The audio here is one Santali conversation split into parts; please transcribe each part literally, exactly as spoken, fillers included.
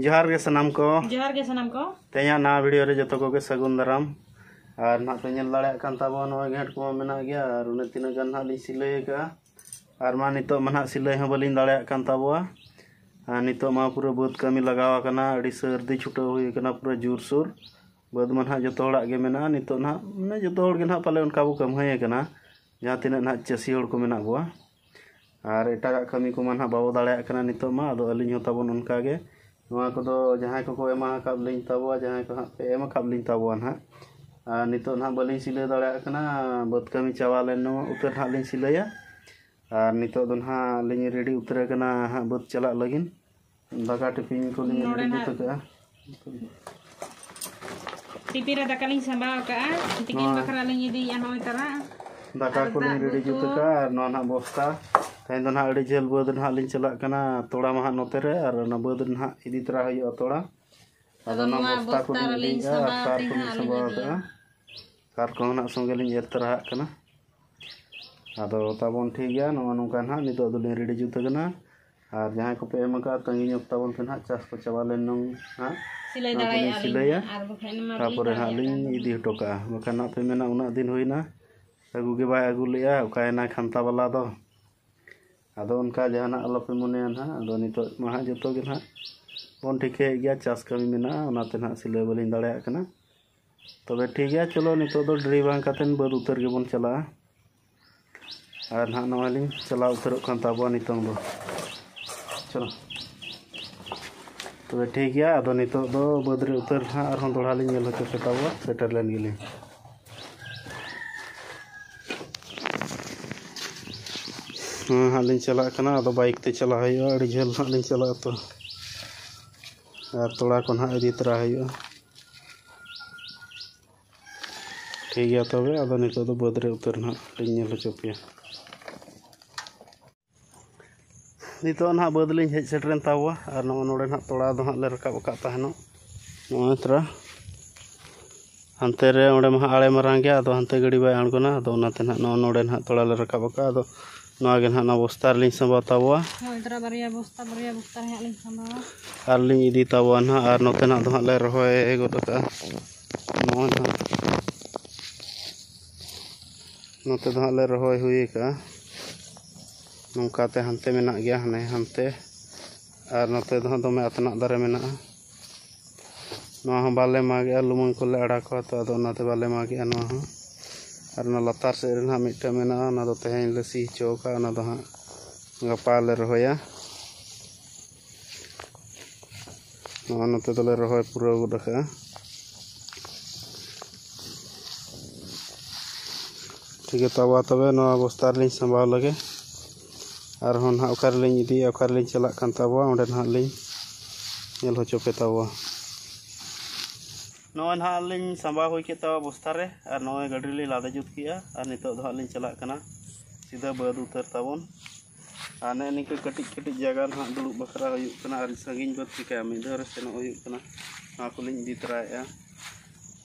ᱡᱚᱦᱟᱨ ᱜᱮ ᱥᱟᱱᱟᱢ ᱠᱚ᱾ ᱡᱚᱦᱟᱨ ᱜᱮ ᱥᱟᱱᱟᱢ ᱠᱚ᱾ ᱛᱮᱦᱮᱧᱟᱜ ᱱᱟᱣᱟ ᱵᱷᱤᱰᱤᱭᱳ ᱨᱮ ᱡᱚᱛᱚ ᱠᱚᱜᱮ ᱥᱟᱹᱜᱩᱱ ᱫᱟᱨᱟᱢ᱾ ᱟᱨ ᱱᱟᱦᱟᱜ ᱯᱮ ᱧᱮᱞ ᱫᱟᱲᱮᱭᱟᱜ ᱠᱟᱱ ᱛᱟᱵᱚᱱᱟ, ᱱᱚᱜᱼᱚᱭ ᱜᱷᱮᱸᱴ ᱠᱚᱢᱟ ᱢᱮᱱᱟᱜ ᱜᱮᱭᱟ, ᱟᱨ ᱚᱱᱮ ᱛᱤᱱᱟᱹᱜ ᱜᱟᱱ ᱱᱟᱦᱟᱜ ᱞᱤᱧ ᱥᱤᱞᱟᱹᱭ ᱟᱠᱟᱫᱼᱟ᱾ ᱟᱨ ᱢᱟ ᱱᱤᱛᱚᱜ ᱢᱟ ᱱᱟᱦᱟᱜ ᱥᱤᱞᱟᱹᱭ ᱦᱚᱸ ᱵᱟᱹᱞᱤᱧ ᱫᱟᱲᱮᱭᱟᱜ ᱠᱟᱱ ᱛᱟᱵᱚᱣᱟ᱾ ᱟᱨ ᱱᱤᱛᱚᱜ ᱢᱟ ᱯᱩᱨᱟᱹ ᱵᱟᱹᱫᱽ ᱠᱟᱹᱢᱤ ᱞᱟᱜᱟᱣ ᱟᱠᱟᱱᱟ, ᱟᱹᱰᱤ ᱥᱟᱹᱨᱫᱤ ᱪᱷᱩᱴᱟᱹᱣ ᱦᱩᱭ ᱟᱠᱟᱱᱟ ᱯᱩᱨᱟᱹ ᱡᱳᱨᱥᱳᱨ᱾ ᱵᱟᱹᱫᱽ ᱢᱟ ᱱᱟᱦᱟᱜ ᱡᱚᱛᱚ ᱦᱚᱲᱟᱜ ᱜᱮ ᱢᱮᱱᱟᱜᱼᱟ᱾ ᱱᱤᱛᱚᱜ ᱱᱟᱦᱟᱜ ᱢᱟᱱᱮ ᱡᱚᱛᱚ ᱦᱚᱲ ᱜᱮ ᱱᱟᱦᱟᱜ ᱯᱟᱞᱮ ᱚᱱᱠᱟ ᱵᱚ ᱠᱟᱹᱢᱦᱟᱹᱭ ᱟᱠᱟᱱᱟ, ᱡᱟᱦᱟᱸ ᱛᱤᱱᱟᱹᱜ ᱱᱟᱦᱟᱜ ᱪᱟᱹᱥᱤ ᱦᱚᱲ ᱠᱚ ᱢᱮᱱᱟᱜ ᱵᱚᱣᱟ᱾ ᱟᱨ ᱮᱴᱟᱜᱟᱜ ᱠᱟᱹᱢᱤ ᱠᱚᱢᱟ ᱱᱟᱦᱟᱜ ᱵᱟᱵᱚ ᱫᱟᱲᱮᱭᱟᱜ ᱠᱟᱱᱟ ᱱᱤᱛᱚᱜ ᱢᱟ᱾ ᱟᱫᱚ ᱟᱹᱞᱤᱧ ᱦᱚᱸ ᱛᱟᱵᱚᱱ ᱚᱱᱠᱟ ᱜᱮ, ᱱᱚᱣᱟ ᱠᱚᱫᱚ ᱡᱟᱦᱟᱸᱭ ᱠᱚᱠᱚ ᱮᱢᱟ ᱟᱠᱟᱫ ᱞᱤᱧ ᱛᱟᱵᱚᱣᱟ, ᱡᱟᱦᱟᱸᱭ ᱠᱚ ᱦᱟᱸᱜ ᱯᱮ ᱮᱢ ᱟᱠᱟᱫ ᱞᱤᱧ ᱛᱟᱵᱚᱣᱟ ᱱᱟᱦᱟᱜ, ᱟᱨ ᱱᱤᱛᱚᱜ ᱱᱟᱦᱟᱜ ᱵᱟᱹᱞᱤᱧ ᱥᱤᱞᱟᱹᱭ ᱫᱟᱲᱮᱭᱟᱜ ᱠᱟᱱᱟ᱾ ᱵᱟᱹᱫᱽ ᱠᱟᱹᱢᱤ ᱪᱟᱵᱟ ᱞᱮᱱ ᱩᱛᱟᱹᱨ ᱱᱟᱦᱟᱜ ᱞᱤᱧ ᱥᱤᱞᱟᱹᱭᱟ᱾ ᱟᱨ ᱱᱤᱛᱚᱜ ᱫᱚ ᱱᱟᱦᱟᱜ ᱞᱤᱧ ᱨᱮᱰᱤ ᱩᱛᱟᱹᱨ ᱟᱠᱟᱱᱟ ᱦᱟᱸᱜ ᱵᱟᱹᱫᱽ ᱪᱟᱞᱟᱜ ᱞᱟᱹᱜᱤᱫ᱾ ᱫᱟᱠᱟ ᱴᱤᱯᱤᱱ ᱠᱚᱞᱤᱧ ᱱᱚᱰᱮ ᱨᱮᱰᱤ ᱱᱟᱜ ᱡᱩᱛ ᱟᱠᱟᱜᱼᱟ᱾ ᱴᱤᱯᱤᱱ ᱨᱮ ᱫᱟᱠᱟ ᱞᱤᱧ ᱥᱟᱸᱵᱟᱣ ᱟᱠᱟᱜᱼᱟ᱾ ᱴᱤᱯᱤᱱ ᱱᱚᱣᱟ ᱵᱟᱠᱷᱨᱟ ᱞᱤᱧ ᱤᱫᱤᱭᱮᱫᱼᱟ ᱱᱚᱜᱼᱚᱭ ᱛᱟᱨᱟ᱾ ᱫᱟᱠᱟ ᱟᱨ ᱠᱚᱞᱤᱧ ᱫᱟᱜ ᱨᱮᱰᱤ ᱡᱩᱛ ᱵᱳᱛᱳᱞ᱾ ᱟᱠᱟᱜᱼᱟ ᱟᱨ ᱱᱚᱣᱟ ᱱᱟᱦᱟᱜ ᱵᱚᱥᱛᱟ᱾ ᱛᱮᱦᱮᱧ ᱫᱚ ᱱᱟᱦᱟᱜ ᱟᱹᱰᱤ ᱡᱷᱟᱹᱞ ᱵᱟᱹᱫᱽ ᱱᱟᱦᱟᱜ ᱞᱤᱧ ᱪᱟᱞᱟᱜ ᱠᱟᱱᱟ᱾ ᱛᱚᱲᱟ ᱢᱟ ᱦᱟᱸᱜ ᱱᱚᱛᱮ ᱨᱮ, ᱟᱨ ᱚᱱᱟ ᱵᱟᱹᱫᱽ ᱨᱮ ᱱᱟᱦᱟᱜ ᱤᱫᱤ ᱛᱚᱨᱟ ᱦᱩᱭᱩᱜᱼᱟ ᱛᱚᱲᱟ᱾ ᱟᱫᱚ ᱟᱫᱚ ᱚᱱᱟ ᱱᱚᱣᱟ ᱵᱚᱥᱛᱟ ᱵᱚᱥᱛᱟ ᱠᱚᱞᱤᱧ ᱨᱮᱞᱤᱧ ᱤᱫᱤᱭᱮᱫᱼᱟ ᱟᱨ ᱥᱟᱸᱵᱟᱣ ᱥᱟᱨ ᱛᱮ ᱠᱚᱞᱤᱧ ᱦᱟᱸᱜ ᱥᱟᱸᱵᱟᱣ ᱞᱤᱧ ᱟᱠᱟᱜᱼᱟ᱾ ᱤᱫᱤᱭᱟ᱾ ᱥᱟᱨ ᱠᱚᱦᱚᱸ ᱱᱟᱦᱟᱜ ᱥᱚᱸᱜᱮ ᱞᱤᱧ ᱮᱨ ᱛᱚᱨᱟ ᱦᱟᱜ ᱠᱟᱱᱟ᱾ ᱟᱫᱚ ᱛᱟᱵᱚᱱ ᱴᱷᱤᱠ ᱜᱮᱭᱟ, ᱱᱚᱜᱼᱚ ᱱᱚᱝᱠᱟ ᱱᱟᱦᱟᱜ ᱱᱤᱛᱚᱜ ᱫᱚᱞᱤᱧ ᱨᱮᱰᱤ ᱡᱩᱛ ᱟᱠᱟᱱᱟ᱾ ᱟᱨ ᱡᱟᱦᱟᱸᱭ ᱠᱚᱯᱮ ᱮᱢ ᱟᱠᱟᱫᱼᱟ, ᱛᱟᱺᱜᱤ ᱧᱚᱜ ᱛᱟᱵᱚᱱ ᱯᱮ ᱱᱟᱦᱟᱜ, ᱪᱟᱥ ᱠᱚ ᱪᱟᱵᱟ ᱞᱮᱱ ᱱᱚᱝ ᱱᱟᱦᱟᱜ ᱥᱤᱞᱟᱹᱭ ᱱᱚᱣᱟ ᱠᱚᱞᱤᱧ ᱫᱟᱲᱮᱭᱟᱜᱼᱟ ᱞᱤᱧ ᱥᱤᱞᱟᱹᱭᱟ᱾ ᱦᱟᱸᱜ, ᱟᱨ ᱵᱟᱠᱷᱟᱱ ᱢᱟ ᱵᱟᱹᱞᱤᱧ ᱛᱟᱨᱯᱚᱨᱮ ᱱᱟᱦᱟᱜ ᱫᱟᱲᱮᱭᱟᱜᱼᱟ ᱞᱤᱧ ᱠᱟᱱᱟ᱾ ᱤᱫᱤ ᱦᱚᱴᱚ ᱠᱟᱜᱼᱟ᱾ ᱵᱟᱠᱷᱟᱱ ᱱᱟᱦᱟᱜ ᱯᱮ ᱢᱮᱱᱟ, ᱩᱱᱟᱹᱜ ᱫᱤᱱ ᱦᱩᱭᱱᱟ, ᱟᱹᱜᱩ ᱜᱮ ᱵᱟᱭ ᱟᱹᱜᱩ ᱞᱮᱜᱼᱟ, ᱚᱠᱟᱭᱮᱱᱟ ᱠᱷᱟᱱᱛᱟ ᱵᱟᱞᱟ ᱫᱚ? ᱟᱫᱚ ᱚᱱᱠᱟ ᱡᱟᱦᱟᱱᱟᱜ ᱟᱞᱚᱯᱮ ᱢᱚᱱᱮᱭᱟ ᱱᱟᱦᱟᱜ᱾ ᱟᱫᱚ ᱱᱤᱛᱚᱜ ᱢᱟ ᱦᱟᱸᱜ ᱡᱚᱛᱚ ᱜᱮ ᱱᱟᱦᱟᱜ ᱵᱚᱱ ᱴᱷᱤᱠᱟᱹᱭᱮᱫ ᱜᱮᱭᱟ, ᱪᱟᱥ ᱠᱟᱹᱢᱤ ᱢᱮᱱᱟᱜᱼᱟ, ᱚᱱᱟᱛᱮ ᱱᱟᱦᱟᱜ ᱥᱤᱞᱟᱹᱭ ᱵᱟᱹᱞᱤᱧ ᱫᱟᱲᱮᱭᱟᱜ ᱠᱟᱱᱟ᱾ ᱛᱚᱵᱮ ᱴᱷᱤᱠ ᱜᱮᱭᱟ, ᱪᱚᱞᱚ ᱱᱤᱛᱚᱜ ᱫᱚ ᱰᱮᱨᱤ ᱵᱟᱝ ᱠᱟᱛᱮᱱ ᱵᱟᱹᱫᱽ ᱩᱛᱟᱹᱨ ᱜᱮᱵᱚᱱ ᱪᱟᱞᱟᱜᱼᱟ᱾ ᱟᱨ ᱱᱟᱦᱟᱜ ᱱᱚᱜᱼᱚᱭ ᱞᱤᱧ ᱪᱟᱞᱟᱣ ᱩᱛᱟᱹᱨᱚᱜ ᱠᱟᱱ ᱛᱟᱵᱚᱣᱟ ᱱᱤᱛᱚᱝ ᱫᱚ᱾ ᱪᱚᱞᱚ᱾ ᱛᱚᱵᱮ ᱴᱷᱤᱠ ᱜᱮᱭᱟ, ᱟᱫᱚ ᱱᱤᱛᱚᱜ ᱫᱚ ᱵᱟᱹᱫᱽ ᱨᱮ ᱩᱛᱟᱹᱨ ᱱᱟᱦᱟᱜ ᱟᱨᱦᱚᱸ ᱫᱚᱦᱲᱟ ᱞᱤᱧ ᱧᱮᱞ ᱦᱚᱪᱚ ᱯᱮ ᱛᱟᱵᱚᱣᱟ, ᱥᱮᱴᱮᱨ ᱞᱮᱱ ᱜᱮᱞᱤᱧ᱾ ᱦᱮᱸ, ᱦᱟᱸᱜ ᱞᱤᱧ ᱪᱟᱞᱟᱜ ᱠᱟᱱᱟ, ᱟᱫᱚ ᱵᱟᱭᱤᱠ ᱛᱮ ᱪᱟᱞᱟᱜ ᱦᱩᱭᱩᱜᱼᱟ, ᱟᱹᱰᱤ ᱡᱷᱟᱹᱞ ᱦᱟᱸᱜ ᱞᱤᱧ ᱪᱟᱞᱟᱜᱼᱟ ᱛᱚ᱾ ᱟᱨ ᱛᱚᱲᱟ ᱠᱚ ᱱᱟᱦᱟᱜ ᱤᱫᱤ ᱛᱚᱨᱟ ᱦᱩᱭᱩᱜᱼᱟ᱾ ᱴᱷᱤᱠ ᱜᱮᱭᱟ ᱛᱚᱵᱮ, ᱟᱫᱚ ᱱᱤᱛᱚᱜ ᱫᱚ ᱵᱟᱹᱫᱽ ᱨᱮ ᱩᱛᱟᱹᱨ ᱱᱟᱦᱟᱜ ᱞᱤᱧ ᱧᱮᱞ ᱦᱚᱪᱚ ᱯᱮᱭᱟ᱾ ᱱᱤᱛᱚᱜ ᱱᱟᱦᱟᱜ ᱵᱟᱹᱫᱽ ᱞᱤᱧ ᱦᱮᱡ ᱥᱮᱴᱮᱨᱮᱱ ᱛᱟᱵᱚᱣᱟ, ᱟᱨ ᱱᱚᱜᱼᱚ ᱱᱚᱰᱮ ᱱᱟᱦᱟᱜ ᱛᱚᱲᱟ ᱫᱚ ᱦᱟᱸᱜ ᱞᱮ ᱨᱟᱠᱟᱵ ᱟᱠᱟᱫ ᱛᱟᱦᱮᱱᱚᱜ᱾ ᱱᱚᱜᱼᱚᱭ ᱛᱚᱨᱟ ᱦᱟᱱᱛᱮ ᱨᱮ, ᱚᱸᱰᱮ ᱢᱟ ᱦᱟᱸᱜ ᱟᱲᱮ ᱢᱟᱨᱟᱝ ᱜᱮᱭᱟ, ᱟᱫᱚ ᱦᱟᱱᱛᱮ ᱜᱟᱹᱰᱤ ᱵᱟᱭ ᱟᱬᱜᱚᱱᱟ, ᱟᱫᱚ ᱚᱱᱟᱛᱮ ᱱᱟᱦᱟᱜ ᱱᱚᱜᱼᱚ ᱱᱚᱰᱮ ᱱᱟᱦᱟᱜ ᱛᱚᱲᱟ ᱞᱮ ᱨᱟᱠᱟᱵ ᱟᱠᱟᱫᱼᱟ᱾ ᱟᱫᱚ ᱱᱚᱣᱟ ᱜᱮ ᱱᱟᱦᱟᱜ ᱱᱚᱣᱟ ᱵᱚᱥᱛᱟ ᱨᱮᱞᱤᱧ ᱥᱟᱸᱵᱟᱣ ᱛᱟᱵᱚᱣᱟ᱾ ᱦᱳᱭ, ᱛᱚᱨᱟ ᱵᱟᱨᱭᱟ ᱵᱚᱥᱛᱟ, ᱵᱟᱨᱭᱟ ᱵᱚᱥᱛᱟ ᱨᱮ ᱦᱟᱸᱜ ᱞᱤᱧ ᱥᱟᱸᱵᱟᱣᱟ᱾ ᱟᱨ ᱞᱤᱧ ᱤᱫᱤ ᱛᱟᱵᱚᱣᱟ ᱱᱟᱦᱟᱜ, ᱟᱨ ᱱᱚᱛᱮ ᱱᱟᱦᱟᱜ ᱫᱚ ᱦᱟᱸᱜ ᱞᱮ ᱨᱚᱦᱚᱭ ᱜᱚᱫ ᱠᱟᱜᱼᱟ᱾ ᱱᱚᱜᱼᱚᱭ ᱱᱟᱦᱟᱜ ᱱᱚᱛᱮ ᱫᱚ ᱦᱟᱸᱜ ᱞᱮ ᱨᱚᱦᱚᱭ ᱦᱩᱭ ᱠᱟᱜᱼᱟ᱾ ᱱᱚᱝᱠᱟ ᱛᱮ ᱦᱟᱱᱛᱮ ᱢᱮᱱᱟᱜ ᱜᱮᱭᱟ, ᱦᱟᱱᱮ ᱦᱟᱱᱛᱮ᱾ ᱟᱨ ᱱᱚᱛᱮ ᱫᱚ ᱦᱟᱸᱜ ᱫᱚᱢᱮ ᱟᱛᱱᱟᱜ ᱫᱟᱨᱮ ᱢᱮᱱᱟᱜᱼᱟ᱾ ᱱᱚᱣᱟ ᱦᱚᱸ ᱵᱟᱞᱮ ᱢᱟᱜᱮᱜᱼᱟ, ᱞᱩᱢᱟᱹᱝ ᱠᱚᱞᱮ ᱟᱲᱟᱜ ᱠᱚᱣᱟ ᱛᱚ, ᱟᱫᱚ ᱚᱱᱟᱛᱮ ᱵᱟᱞᱮ ᱢᱟᱜᱮᱜᱼᱟ ᱱᱚᱣᱟ ᱦᱚᱸ᱾ ᱟᱨ ᱚᱱᱟ ᱞᱟᱛᱟᱨ ᱥᱮᱫ ᱨᱮ ᱱᱟᱦᱟᱜ ᱢᱤᱫᱴᱟᱝ ᱢᱮᱱᱟᱜᱼᱟ, ᱚᱱᱟ ᱫᱚ ᱛᱮᱦᱮᱧ ᱞᱮ ᱥᱤ ᱦᱚᱪᱚ ᱟᱠᱟᱫᱼᱟ, ᱚᱱᱟ ᱫᱚ ᱦᱟᱸᱜ ᱜᱟᱯᱟ ᱞᱮ ᱨᱚᱦᱚᱭᱟ᱾ ᱱᱚᱜᱼᱚ ᱱᱚᱛᱮ ᱫᱚᱞᱮ ᱨᱚᱦᱚᱭ ᱯᱩᱨᱟᱹᱣ ᱜᱚᱫ ᱟᱠᱟᱫᱼᱟ᱾ ᱴᱷᱤᱠ ᱜᱮ ᱛᱟᱵᱚᱣᱟ, ᱛᱚᱵᱮ ᱱᱚᱣᱟ ᱵᱚᱥᱛᱟ ᱨᱮᱞᱤᱧ ᱥᱟᱸᱵᱟᱣ ᱞᱮᱜᱮ᱾ ᱟᱨᱦᱚᱸ ᱱᱟᱦᱟᱜ ᱚᱠᱟ ᱨᱮᱞᱤᱧ ᱤᱫᱤᱭᱟ, ᱚᱠᱟ ᱨᱮᱞᱤᱧ ᱪᱟᱞᱟᱜ ᱠᱟᱱ ᱛᱟᱵᱚᱣᱟ, ᱚᱸᱰᱮ ᱱᱟᱦᱟᱜ ᱞᱤᱧ ᱧᱮᱞ ᱦᱚᱪᱚ ᱯᱮ ᱛᱟᱵᱚᱣᱟ᱾ ᱱᱚᱜᱼᱚᱭ ᱱᱟᱦᱟᱜ ᱞᱤᱧ ᱥᱟᱸᱵᱟᱣ ᱦᱩᱭ ᱠᱮᱫ ᱛᱟᱵᱚᱣᱟ ᱵᱚᱥᱛᱟ ᱨᱮ, ᱟᱨ ᱱᱚᱜᱼᱚᱭ ᱜᱟᱹᱰᱤ ᱞᱤᱧ ᱞᱟᱫᱮ ᱡᱩᱛ ᱠᱮᱜᱼᱟ, ᱟᱨ ᱱᱤᱛᱚᱜ ᱫᱚ ᱦᱟᱸᱜ ᱞᱤᱧ ᱪᱟᱞᱟᱜ ᱠᱟᱱᱟ ᱥᱤᱫᱷᱟᱹ ᱵᱟᱹᱫᱽ ᱩᱛᱟᱹᱨ ᱛᱟᱵᱚᱱ᱾ ᱟᱨ ᱱᱮᱜᱼᱮ ᱱᱤᱝᱠᱟᱹ ᱠᱟᱹᱴᱤᱡ ᱠᱟᱹᱴᱤᱡ ᱡᱟᱭᱜᱟ ᱱᱟᱦᱟᱜ ᱫᱩᱲᱩᱵ ᱵᱟᱠᱷᱨᱟ ᱦᱩᱭᱩᱜ ᱠᱟᱱᱟ, ᱟᱨ ᱥᱟᱺᱜᱤᱧ ᱵᱟᱹᱫᱽ ᱪᱤᱠᱟᱹᱭᱟ, ᱢᱤᱫ ᱫᱷᱟᱣ ᱨᱮ ᱥᱮᱱᱚᱜ ᱦᱩᱭᱩᱜ ᱠᱟᱱᱟ᱾ ᱱᱚᱣᱟ ᱠᱚᱞᱤᱧ ᱤᱫᱤ ᱛᱚᱨᱟᱭᱮᱫᱼᱟ᱾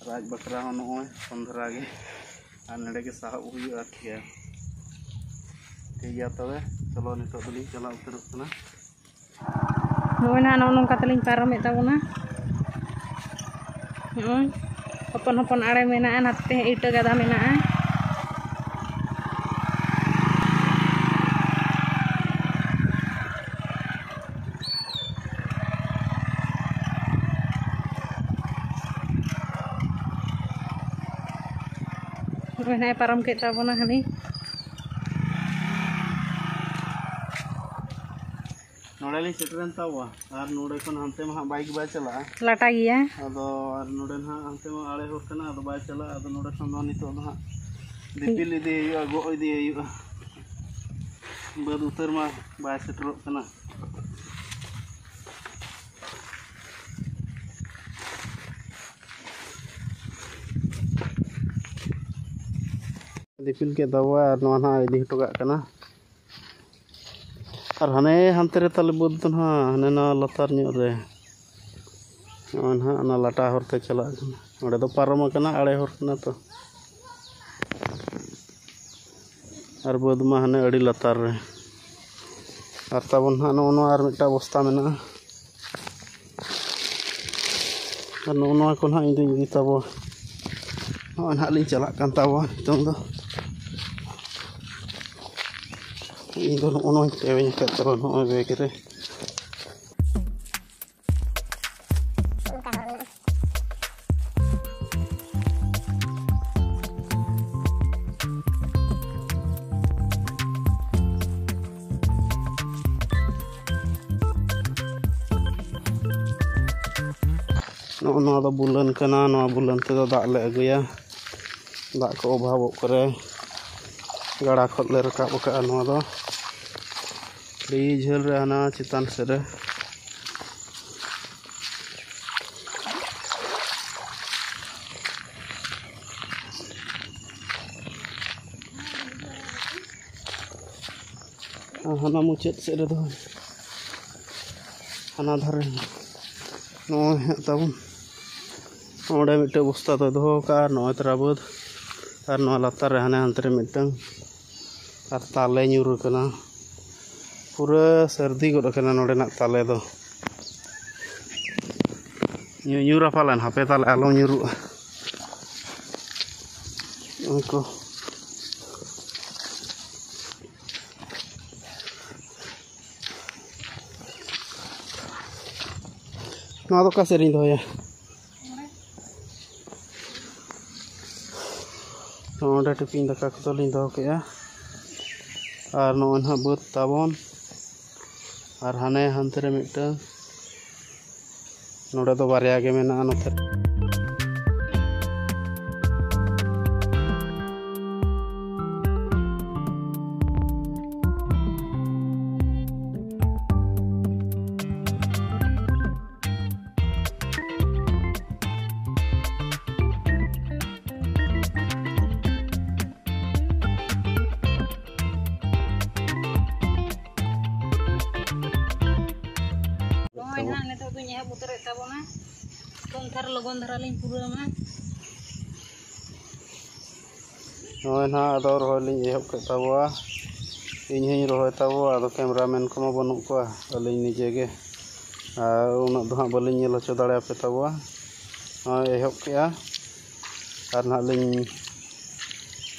ᱟᱨ ᱟᱡ ᱵᱟᱠᱷᱨᱟ ᱦᱚᱸ ᱱᱚᱜᱼᱚᱭ ᱠᱚᱢ ᱫᱷᱟᱨᱟ ᱜᱮ, ᱟᱨ ᱱᱚᱰᱮ ᱜᱮ ᱥᱟᱦᱚᱵ ᱦᱩᱭᱩᱜᱼᱟ᱾ ᱴᱷᱤᱠ ᱜᱮᱭᱟ, ᱴᱷᱤᱠ ᱜᱮᱭᱟ ᱛᱚᱵᱮ, ᱪᱚᱞᱚ ᱱᱤᱛᱚᱜ ᱫᱚᱞᱤᱧ ᱪᱟᱞᱟᱣ ᱩᱛᱟᱹᱨᱚᱜ ᱠᱟᱱᱟ᱾ ᱱᱚᱜᱼᱚᱭ ᱱᱟᱦᱟᱜ ᱱᱚᱜᱼᱚ ᱱᱚᱝᱠᱟ ᱛᱮᱞᱤᱧ ᱯᱟᱨᱚᱢᱮᱫ ᱛᱟᱵᱚᱱᱟ᱾ ᱱᱚᱜᱼᱚᱭ ᱦᱚᱯᱚᱱ ᱦᱚᱯᱚᱱ ᱟᱲᱮ ᱢᱮᱱᱟᱜᱼᱟ, ᱱᱟᱛᱮ ᱤᱴᱟᱹ ᱜᱟᱫᱟ ᱢᱮᱱᱟᱜᱼᱟ᱾ ᱱᱚᱜᱼᱚᱭ ᱱᱟᱦᱟᱜ ᱮ ᱯᱟᱨᱚᱢ ᱠᱮᱫ ᱛᱟᱵᱚᱱᱟ ᱦᱟᱹᱱᱤ᱾ ᱱᱚᱰᱮ ᱞᱤᱧ ᱥᱮᱴᱮᱨᱮᱱ ᱛᱟᱵᱚᱣᱟ, ᱟᱨ ᱱᱚᱰᱮ ᱠᱷᱚᱱ ᱦᱟᱱᱛᱮ ᱢᱟ ᱦᱟᱸᱜ ᱵᱟᱭᱤᱠ ᱵᱟᱭ ᱪᱟᱞᱟᱜᱼᱟ᱾ ᱞᱟᱴᱟ ᱜᱮᱭᱟ᱾ ᱟᱫᱚ ᱟᱨ ᱱᱚᱰᱮ ᱱᱟᱦᱟᱜ ᱦᱟᱱᱛᱮ ᱢᱟ ᱟᱲᱮ ᱦᱚᱨ ᱠᱟᱱᱟ, ᱟᱫᱚ ᱵᱟᱭ ᱪᱟᱞᱟᱜᱼᱟ᱾ ᱟᱫᱚ ᱱᱚᱰᱮ ᱠᱷᱚᱱ ᱫᱚ ᱱᱤᱛᱚᱜ ᱫᱚ ᱦᱟᱸᱜ ᱫᱤᱯᱤᱞ ᱤᱫᱤ ᱦᱩᱭᱩᱜᱼᱟ, ᱜᱚᱜ ᱤᱫᱤ ᱦᱩᱭᱩᱜᱼᱟ᱾ ᱵᱟᱹᱫᱽ ᱩᱛᱟᱹᱨ ᱢᱟ ᱵᱟᱭ ᱥᱮᱴᱮᱨᱚᱜ ᱠᱟᱱᱟ᱾ ᱫᱤᱯᱤᱞ ᱠᱮᱫ ᱛᱟᱵᱚᱣᱟ ᱟᱨ ᱱᱚᱣᱟ ᱱᱟᱦᱟᱜ ᱤᱫᱤ ᱦᱚᱴᱚ ᱠᱟᱜ ᱠᱟᱱᱟ᱾ ᱟᱨ ᱦᱟᱱᱮ ᱦᱟᱱᱛᱮ ᱨᱮ ᱛᱟᱞᱮ ᱵᱟᱹᱫᱽ ᱫᱚ ᱱᱟᱦᱟᱜ, ᱦᱟᱱᱮ ᱱᱟᱣᱟ ᱞᱟᱛᱟᱨ ᱧᱚᱜ ᱨᱮ᱾ ᱱᱚᱜᱼᱚᱭ ᱱᱟᱦᱟᱜ ᱚᱱᱟ ᱞᱟᱴᱟ ᱦᱚᱨ ᱛᱮ ᱪᱟᱞᱟᱜ ᱠᱟᱱᱟ᱾ ᱚᱸᱰᱮ ᱫᱚ ᱯᱟᱨᱚᱢ ᱟᱠᱟᱱᱟ, ᱟᱲᱮ ᱦᱚᱨ ᱠᱟᱱᱟ ᱛᱚ᱾ ᱟᱨ ᱵᱟᱹᱫᱽ ᱢᱟ ᱦᱟᱱᱮ ᱟᱹᱰᱤ ᱞᱟᱛᱟᱨ ᱨᱮ᱾ ᱟᱨ ᱛᱟᱵᱚᱱ ᱱᱟᱦᱟᱜ ᱱᱚᱜᱼᱚ ᱱᱚᱣᱟ ᱟᱨ ᱢᱤᱫᱴᱟᱝ ᱵᱚᱥᱛᱟ ᱢᱮᱱᱟᱜᱼᱟ᱾ ᱟᱨ ᱱᱚᱜᱼᱚ ᱱᱚᱣᱟ ᱠᱚ ᱱᱟᱦᱟᱜ ᱤᱧ ᱫᱩᱧ ᱤᱫᱤ ᱛᱟᱵᱚ᱾ ᱱᱚᱜᱼᱚᱭ ᱱᱟᱦᱟᱜ ᱞᱤᱧ ᱪᱟᱞᱟᱜ ᱠᱟᱱ ᱛᱟᱵᱚ ᱱᱤᱛᱚᱝ ᱫᱚ᱾ ᱤᱧ ᱫᱚ ᱱᱚᱜᱼᱚ ᱱᱚᱣᱟᱧ ᱴᱮᱣᱮᱧ ᱟᱠᱟᱫ ᱛᱟᱵᱚ ᱱᱚᱜᱼᱚᱭ ᱵᱮᱜᱽ ᱨᱮ᱾ ᱱᱚᱜᱼᱚ ᱱᱚᱣᱟ ᱫᱚ ᱵᱩᱞᱟᱹᱱ ᱠᱟᱱᱟ᱾ ᱱᱚᱣᱟ ᱵᱩᱞᱟᱹᱱ ᱛᱮᱫᱚ ᱫᱟᱜ ᱞᱮ ᱟᱹᱜᱩᱭᱟ᱾ ᱫᱟᱜ ᱠᱚ ᱚᱵᱷᱟᱵᱚᱜ ᱠᱚᱨᱮ ᱜᱟᱰᱟ ᱠᱷᱚᱱ ᱞᱮ ᱨᱟᱠᱟᱵ ᱟᱠᱟᱫᱼᱟ ᱱᱚᱣᱟ ᱫᱚ᱾ ᱟᱹᱰᱤ ᱡᱷᱟᱹᱞ ᱨᱮ ᱦᱟᱱᱟ ᱪᱮᱛᱟᱱ ᱥᱮᱫ ᱨᱮ᱾ ᱟᱨ ᱦᱟᱱᱟ ᱢᱩᱪᱟᱹᱫ ᱥᱮᱫ ᱨᱮᱫᱚ, ᱦᱟᱱᱟ ᱫᱷᱟᱨᱮ ᱱᱚᱜᱼᱚᱭ ᱦᱟᱸᱜ ᱛᱟᱵᱚᱱ ᱚᱸᱰᱮ ᱢᱤᱫᱴᱮᱱ ᱵᱚᱥᱛᱟ ᱫᱚᱭ ᱫᱚᱦᱚ ᱟᱠᱟᱫᱼᱟ᱾ ᱟᱨ ᱱᱚᱜᱼᱚᱭ ᱛᱟᱨᱟ ᱵᱟᱹᱫᱽ, ᱟᱨ ᱱᱚᱣᱟ ᱞᱟᱛᱟᱨ ᱨᱮ ᱦᱟᱱᱮ ᱦᱟᱱᱛᱮ ᱨᱮ ᱢᱤᱫᱴᱟᱝ, ᱟᱨ ᱛᱟᱞᱮ ᱧᱩᱨ ᱟᱠᱟᱱᱟ᱾ ᱯᱩᱨᱟᱹ ᱥᱟᱹᱨᱫᱤ ᱜᱚᱫ ᱟᱠᱟᱱᱟ ᱱᱚᱰᱮᱱᱟᱜ ᱛᱟᱞᱮ ᱫᱚ᱾ ᱧᱩ-, ᱧᱩᱨᱟ ᱯᱟᱞᱮᱱ, ᱦᱟᱯᱮ ᱛᱟᱞᱮ ᱟᱞᱚ ᱧᱩᱨᱩᱜᱼᱟ᱾ ᱱᱚᱜᱼᱚᱭ ᱠᱚ᱾ ᱱᱚᱣᱟ ᱫᱚ ᱚᱠᱟ ᱥᱮᱫ ᱨᱤᱧ ᱫᱚᱦᱚᱭᱟ? ᱱᱚᱰᱮ ᱴᱤᱯᱤᱱ ᱫᱟᱠᱟ ᱠᱚᱫᱚ ᱞᱤᱧ ᱫᱚᱦᱚ ᱠᱮᱜᱼᱟ᱾ ᱟᱨ ᱱᱚᱜᱼᱚᱭ ᱱᱟᱦᱟᱜ ᱵᱟᱹᱫᱽ ᱛᱟᱵᱚᱱ᱾ ᱟᱨ ᱦᱟᱱᱮ ᱦᱟᱱᱛᱮ ᱨᱮ ᱢᱤᱫᱴᱟᱝ, ᱱᱚᱰᱮ ᱫᱚ ᱵᱟᱨᱭᱟ ᱜᱮ ᱢᱮᱱᱟᱜᱼᱟ ᱱᱚᱛᱮ᱾ ᱱᱚᱜᱼᱚᱭ ᱱᱟᱦᱟᱜ ᱱᱤᱛᱚᱜ ᱫᱚᱧ ᱮᱦᱚᱵ ᱩᱛᱟᱹᱨᱮᱫ ᱛᱟᱵᱚᱱᱟ᱾ ᱠᱚᱢ ᱫᱷᱟᱨᱟ, ᱞᱚᱜᱚᱱ ᱫᱷᱟᱨᱟ ᱞᱤᱧ ᱯᱩᱨᱟᱹᱣ ᱢᱟ᱾ ᱱᱚᱜᱼᱚᱭ ᱱᱟᱦᱟᱜ ᱟᱫᱚ ᱨᱚᱦᱚᱭ ᱞᱤᱧ ᱮᱦᱚᱵ ᱠᱮᱫ ᱛᱟᱵᱚᱣᱟ᱾ ᱤᱧ ᱦᱚᱧ ᱨᱚᱦᱚᱭ ᱛᱟᱵᱚᱣᱟ, ᱟᱫᱚ cameraman ᱠᱚᱢᱟ ᱵᱟᱹᱱᱩᱜ ᱠᱚᱣᱟ, ᱟᱹᱞᱤᱧ ᱱᱤᱡᱮ ᱜᱮ᱾ ᱟᱨ ᱩᱱᱟᱹᱜ ᱫᱚ ᱦᱟᱸᱜ ᱵᱟᱹᱞᱤᱧ ᱧᱮᱞ ᱦᱚᱪᱚ ᱫᱟᱲᱮᱭᱟᱯᱮ ᱛᱟᱵᱚᱣᱟ᱾ ᱱᱚᱜᱼᱚᱭ ᱮᱦᱚᱵ ᱠᱮᱜᱼᱟ᱾ ᱟᱨ ᱱᱟᱦᱟᱜ ᱞᱤᱧ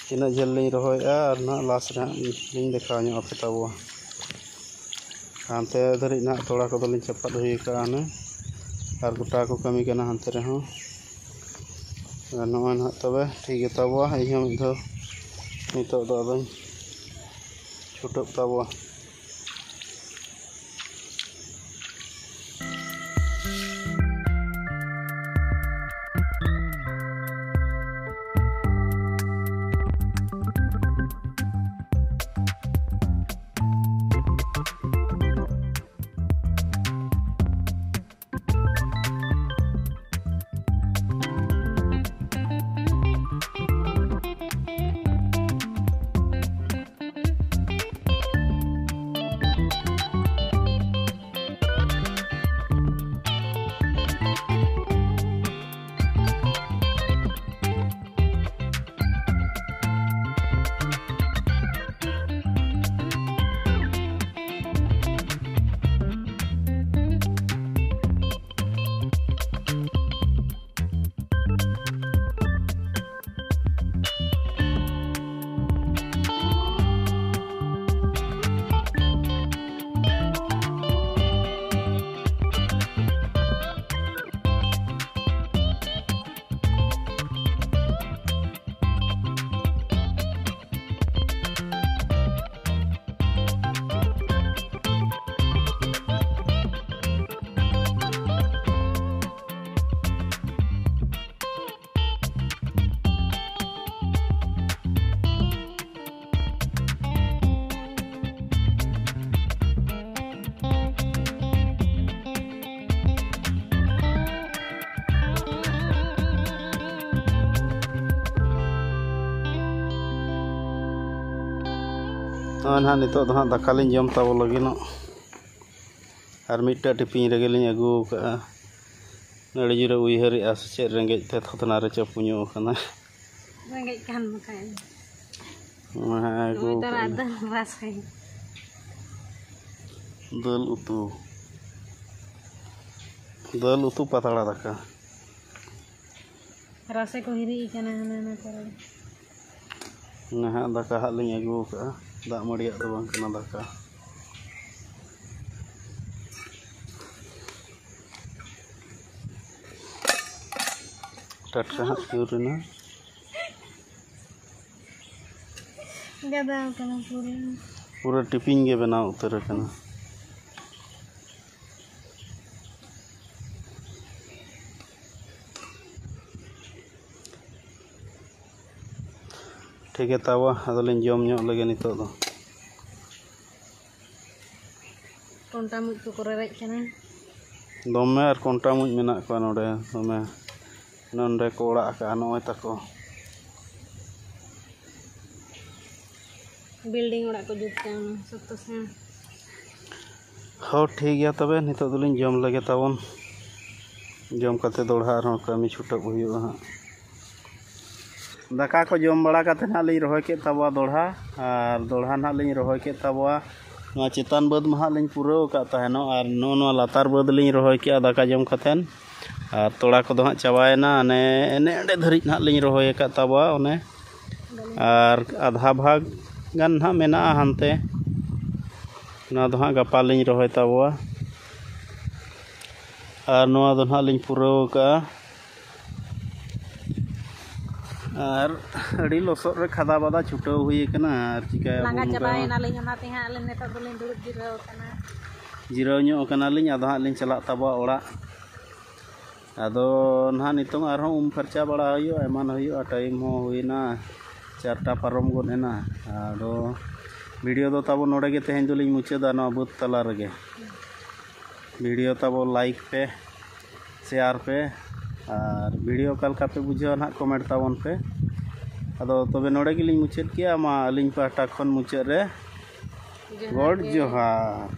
ᱛᱤᱱᱟᱹᱜ ᱡᱷᱟᱹᱞ ᱞᱤᱧ ᱨᱚᱦᱚᱭᱮᱜᱼᱟ, ᱟᱨ ᱱᱟᱦᱟᱜ last ᱨᱮ ᱦᱟᱸᱜ ᱞᱤᱧ ᱫᱮᱠᱷᱟᱣ ᱧᱚᱜ ᱟᱯᱮ ᱛᱟᱵᱚᱣᱟ᱾ ᱦᱟᱱᱛᱮ ᱫᱷᱟᱹᱨᱤᱡ ᱱᱟᱦᱟᱜ ᱛᱚᱲᱟ ᱠᱚᱫᱚ ᱞᱤᱧ ᱪᱟᱯᱟᱫ ᱦᱩᱭ ᱟᱠᱟᱜᱼᱟ ᱦᱩᱱᱟᱹᱝ, ᱟᱨ ᱜᱚᱴᱟ ᱠᱚ ᱠᱟᱹᱢᱤ ᱠᱟᱱᱟ ᱦᱟᱱᱛᱮ ᱨᱮᱦᱚᱸ᱾ ᱟᱨ ᱱᱚᱜᱼᱚᱭ ᱱᱟᱦᱟᱜ ᱛᱚᱵᱮ ᱴᱷᱤᱠ ᱜᱮ ᱛᱟᱵᱚᱣᱟ, ᱤᱧ ᱦᱚᱸ ᱢᱤᱫ ᱫᱷᱟᱣ ᱱᱤᱛᱚᱜ ᱫᱚ ᱟᱫᱚᱧ ᱪᱷᱩᱴᱟᱹᱜ ᱛᱟᱵᱚᱣᱟ᱾ ᱱᱚᱜᱼᱚᱭ ᱱᱟᱦᱟᱜ ᱱᱤᱛᱚᱜ ᱫᱚ ᱦᱟᱸᱜ ᱫᱟᱠᱟ ᱞᱤᱧ ᱡᱚᱢ ᱛᱟᱵᱚ ᱞᱟᱹᱜᱤᱫᱚᱜ᱾ ᱟᱨ ᱢᱤᱫᱴᱟᱝ ᱴᱤᱯᱤᱱ ᱨᱮᱜᱮ ᱞᱤᱧ ᱟᱹᱜᱩ ᱟᱠᱟᱫᱼᱟ᱾ ᱟᱹᱰᱤ ᱡᱳᱨᱮ ᱩᱭᱦᱟᱹᱨᱮᱜᱼᱟ ᱥᱮ ᱪᱮᱫ, ᱨᱮᱸᱜᱮᱡ ᱛᱮ ᱛᱷᱚᱛᱱᱟ ᱨᱮ ᱪᱟᱯᱩ ᱧᱚᱜ ᱟᱠᱟᱱᱟ᱾ ᱨᱮᱸᱜᱮᱡ ᱠᱟᱱ ᱵᱟᱠᱷᱟᱡ᱾ ᱦᱮᱸ, ᱟᱹᱜᱩ ᱱᱚᱜᱼᱚᱭ ᱛᱚ ᱠᱟᱜ ᱨᱟᱜ ᱢᱮ᱾ ᱫᱟᱹᱞ ᱨᱟᱥᱮ᱾ ᱫᱟᱹᱞ ᱩᱛᱩ᱾ ᱫᱟᱹᱞ ᱩᱛᱩ ᱯᱟᱛᱲᱟ ᱫᱟᱠᱟ᱾ ᱨᱟᱥᱮ ᱠᱚ ᱦᱤᱨᱤᱡ ᱠᱟᱱᱟ ᱦᱟᱱᱟ ᱱᱟ ᱠᱚᱨᱮ᱾ ᱱᱟᱦᱟᱜ ᱫᱟᱠᱟ ᱦᱟᱸᱜ ᱞᱤᱧ ᱟᱹᱜᱩ ᱟᱠᱟᱫᱼᱟ, ᱫᱟᱜ ᱢᱟᱹᱰᱤᱭᱟᱜ ᱫᱚ ᱵᱟᱝ ᱠᱟᱱᱟ ᱫᱟᱠᱟ᱾ ᱴᱟᱴᱠᱟ ᱦᱟᱸᱜ ᱧᱩᱨ ᱮᱱᱟ᱾ ᱜᱟᱫᱟᱣ ᱠᱟᱱᱟ ᱯᱩᱨᱟᱹ᱾ ᱯᱩᱨᱟᱹ ᱴᱤᱯᱤᱧ ᱜᱮ ᱵᱮᱱᱟᱣ ᱩᱛᱟᱹᱨ ᱟᱠᱟᱱᱟ᱾ ᱴᱷᱤᱠ ᱜᱮ ᱛᱟᱵᱚ, ᱟᱫᱚᱞᱤᱧ ᱡᱚᱢ ᱧᱚᱜ ᱞᱮᱜᱮ ᱱᱤᱛᱚᱜ ᱫᱚ᱾ ᱠᱚᱱᱴᱟ ᱢᱩᱡ ᱠᱚᱠᱚ ᱨᱮᱨᱮᱡ ᱠᱟᱱᱟ᱾ ᱫᱚᱢᱮ ᱟᱨ ᱠᱚᱱᱴᱟ ᱢᱩᱡ ᱢᱮᱱᱟᱜ ᱠᱚᱣᱟ ᱱᱚᱰᱮ, ᱫᱚᱢᱮ᱾ ᱱᱚᱰᱮ ᱠᱚ ᱚᱲᱟᱜ ᱟᱠᱟᱜᱼᱟ, ᱱᱚᱜᱼᱚᱭ ᱛᱟᱠᱚ᱾ ᱵᱤᱞᱰᱤᱝ ᱚᱲᱟᱜ ᱠᱚ ᱡᱩᱛ ᱠᱟᱜᱼᱟ ᱥᱚᱠᱛᱚ ᱥᱮᱬᱟ᱾ ᱦᱚᱸ, ᱴᱷᱤᱠ ᱜᱮᱭᱟ ᱛᱚᱵᱮ, ᱱᱤᱛᱚᱜ ᱫᱚᱞᱤᱧ ᱡᱚᱢ ᱞᱮᱜᱮ ᱛᱟᱵᱚᱱ᱾ ᱡᱚᱢ ᱠᱟᱛᱮ ᱫᱚᱲᱦᱟ ᱟᱨᱦᱚᱸ ᱠᱟᱹᱢᱤ ᱪᱷᱩᱴᱟᱹᱜ ᱦᱩᱭᱩᱜᱼᱟ ᱦᱟᱸᱜ᱾ ᱫᱟᱠᱟ ᱠᱚ ᱡᱚᱢ ᱵᱟᱲᱟ ᱠᱟᱛᱮ ᱱᱟᱦᱟᱜ ᱞᱤᱧ ᱨᱚᱦᱚᱭ ᱠᱮᱫ ᱛᱟᱵᱚᱣᱟ ᱫᱚᱲᱦᱟ, ᱟᱨ ᱫᱚᱲᱦᱟ ᱱᱟᱦᱟᱜ ᱞᱤᱧ ᱨᱚᱦᱚᱭ ᱠᱮᱫ ᱛᱟᱵᱚᱣᱟ᱾ ᱱᱚᱣᱟ ᱪᱮᱛᱟᱱ ᱵᱟᱹᱫᱽ ᱢᱟ ᱦᱟᱸᱜ ᱞᱤᱧ ᱯᱩᱨᱟᱹᱣ ᱟᱠᱟᱫ ᱛᱟᱦᱮᱱᱚᱜ, ᱟᱨ ᱱᱚᱜᱼᱚ ᱱᱚᱣᱟ ᱞᱟᱛᱟᱨ ᱵᱟᱹᱫᱽ ᱞᱤᱧ ᱨᱚᱦᱚᱭ ᱠᱮᱜᱼᱟ ᱫᱟᱠᱟ ᱡᱚᱢ ᱠᱟᱛᱮᱱ᱾ ᱟᱨ ᱛᱚᱲᱟ ᱠᱚᱫᱚ ᱦᱟᱸᱜ ᱪᱟᱵᱟᱭᱮᱱᱟ, ᱚᱱᱮ ᱮᱱᱮ ᱮᱸᱰᱮ ᱫᱷᱟᱹᱨᱤᱡ ᱱᱟᱦᱟᱜ ᱞᱤᱧ ᱨᱚᱦᱚᱭ ᱟᱠᱟᱫ ᱛᱟᱵᱚᱣᱟ ᱚᱱᱮ᱾ ᱟᱨ ᱟᱫᱷᱟ ᱵᱷᱟᱜᱽ ᱜᱟᱱ ᱱᱟᱦᱟᱜ ᱢᱮᱱᱟᱜᱼᱟ ᱦᱟᱱᱛᱮ, ᱚᱱᱟ ᱫᱚ ᱦᱟᱸᱜ ᱜᱟᱯᱟ ᱞᱤᱧ ᱨᱚᱦᱚᱭ ᱛᱟᱵᱚᱣᱟ᱾ ᱟᱨ ᱱᱚᱣᱟ ᱫᱚ ᱱᱟᱦᱟᱜ ᱞᱤᱧ ᱯᱩᱨᱟᱹᱣ ᱟᱠᱟᱜᱼᱟ᱾ ᱟᱨ ᱟᱹᱰᱤ ᱞᱚᱥᱚᱫ ᱨᱮ ᱠᱷᱟᱫᱟ ᱵᱟᱫᱟ ᱪᱷᱩᱴᱟᱹᱣ ᱦᱩᱭ ᱟᱠᱟᱱᱟ᱾ ᱟᱨ ᱪᱤᱠᱟᱹᱭᱟᱵᱚᱱ ᱞᱟᱸᱜᱟ ᱱᱚᱝᱠᱟ ᱪᱟᱵᱟᱭᱮᱱᱟᱞᱤᱧ, ᱚᱱᱟᱛᱮ ᱦᱟᱸᱜ ᱟᱹᱞᱤᱧ ᱱᱤᱛᱚᱜ ᱫᱚᱞᱤᱧ ᱫᱩᱲᱩᱵ ᱡᱤᱨᱟᱹᱣ ᱟᱠᱟᱱᱟ᱾ ᱡᱤᱨᱟᱹᱣ ᱧᱚᱜ ᱟᱠᱟᱱᱟᱞᱤᱧ, ᱟᱫᱚ ᱦᱟᱸᱜ ᱞᱤᱧ ᱪᱟᱞᱟᱜ ᱛᱟᱵᱚᱣᱟ ᱚᱲᱟᱜ᱾ ᱟᱫᱚ ᱱᱟᱦᱟᱜ ᱱᱤᱛᱚᱝ ᱟᱨᱦᱚᱸ ᱩᱢ ᱯᱷᱟᱨᱪᱟ ᱵᱟᱲᱟ ᱦᱩᱭᱩᱜᱼᱟ, ᱮᱢᱟᱱ ᱦᱩᱭᱩᱜᱼᱟ, ᱴᱟᱭᱤᱢ ᱦᱚᱸ ᱦᱩᱭᱱᱟ, ᱪᱟᱨᱴᱟ ᱯᱟᱨᱚᱢ ᱜᱚᱫ ᱮᱱᱟ᱾ ᱟᱫᱚ ᱵᱷᱤᱰᱤᱭᱳ ᱫᱚ ᱛᱟᱵᱚ ᱱᱚᱰᱮ ᱜᱮ ᱛᱮᱦᱮᱧ ᱫᱚᱞᱤᱧ ᱢᱩᱪᱟᱹᱫᱟ, ᱱᱚᱣᱟ ᱵᱟᱹᱫᱽ ᱛᱟᱞᱟ ᱨᱮᱜᱮ᱾ ᱵᱷᱤᱰᱤᱭᱳ ᱛᱟᱵᱚ ᱞᱟᱭᱤᱠ ᱯᱮ, ᱥᱮᱭᱟᱨ ᱯᱮ, ᱟᱨ ᱵᱷᱤᱰᱤᱭᱳ ᱚᱠᱟ ᱞᱮᱠᱟ ᱯᱮ ᱵᱩᱡᱷᱟᱹᱣᱟ ᱱᱟᱦᱟᱜ ᱠᱚᱢᱮᱱᱴ ᱛᱟᱵᱚᱱ ᱯᱮ᱾ ᱟᱫᱚ ᱛᱚᱵᱮ ᱱᱚᱰᱮ ᱜᱮᱞᱤᱧ ᱢᱩᱪᱟᱹᱫ ᱠᱮᱜᱼᱟ᱾ ᱢᱟ ᱟᱹᱞᱤᱧ ᱯᱟᱦᱴᱟ ᱠᱷᱚᱱ ᱢᱩᱪᱟᱹᱫ ᱨᱮ ᱡᱚᱦᱟᱨ ᱜᱚᱰ ᱜᱮ᱾ ᱡᱚᱦᱟᱨ᱾